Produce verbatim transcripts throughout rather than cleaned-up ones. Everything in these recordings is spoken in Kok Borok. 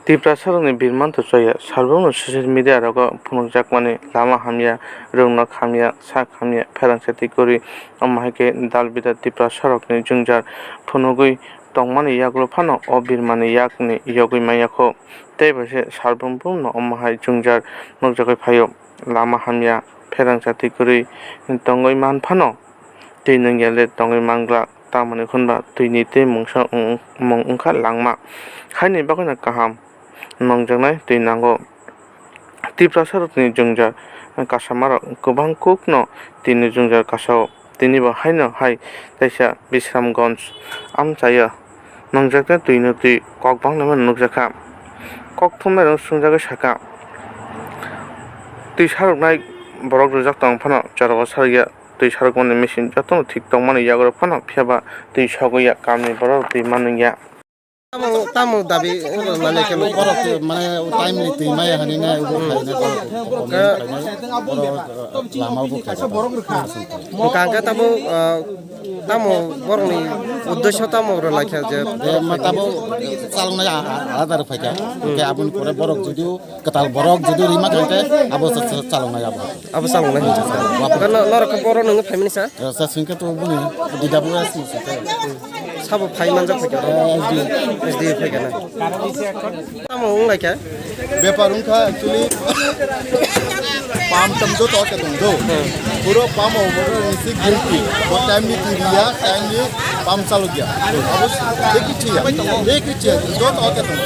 Tiprasarokni birmanto chaya, sarbokno social media rogo phunukjakmani lama hamya, rwngno khamya, sak hamya, pherang chati kwrwi, omo hai khe dal bidal Tiprasarokni jwngjal phunugwi tongmani yagulo phano o birmani yakni yogwi manya kho. Tei bai se sarbom bumno omo hai jwngjal nukjagwi phaio. Lama hamya, pherang chati kwrwi tongwi man phano twi nungya le tongwi man glak, tamoni hwnba twini tei mungsa wng-, mung wngkha langma. Haini bagwino kaham nongjaknai twi nango. Tiprasarokni jwngjal kasamarok kwbang kukno tini jwngjal kasao. Tinibo haino hai kaisa Bisramganj amchaio nongjaknai twino twi kok banglaimano nukjakha. Kok thumnairok swngjagwi sakha, twi saroknai borok rwjak tong phano jorao sarokya, twi sarokmani machine jotono thik tongmani yago phano, phiyaba twi sogwi ya, kamni borok twi manwi ya. Tamo, tamo dabi, mane, khe borok, mane, timely twi maya hani na, ubo khaina, borok, comment khaina, borok, lama ubo khaina. Hwnkha hwnkhe tamo, ah, tamo borokni uddesyo tamo rwlai kha je. Eh, ma tamo chaloknai a-, a-, alada rw phaikha. Hwnkhe aboni pore borok judio kwtal borok judio rima kha hwnkhe abo cha-, cha-, chaloknai abo. Abo chaloknai hwnkhe cha. Hwnkhe no-, norok khe borok nungwi phaimani sa? Eh, sa singkhe to buni D W S ni singkhe. Sabo phai manjak phaikha. Eh, S D. S D phaikha na. Tamo wng lai kha? Bepar wngkha actually pam tam joto khe tong do. Puro pam o borok ni si guilty. Bo time ni twi riya, time ni pam chalok ya. Abo thik thik ya. Thik thik ya. Joto khe tong.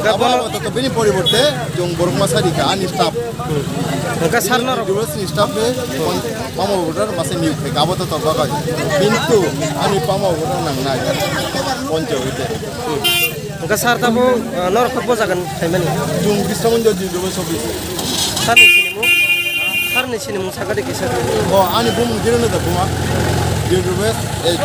Abo abo to bini poriborte jong borok ma sadi kha ani staff. Hwnkhe sir norok? Duro sini staff ni pam o borok masa ni khe abo to to bagai. Kintu ani pam o borok nang nai. Poncho hoite. Hwnkhe sir tamo, ah, norok khe bo jaga ni phaimani? Chwng Bisramganj Jindubes office. Sir ni sinimung? Sir ni sinimung sakha de kisa. O, ani bumung Dhirendra Debbarma. Jindubes, eh,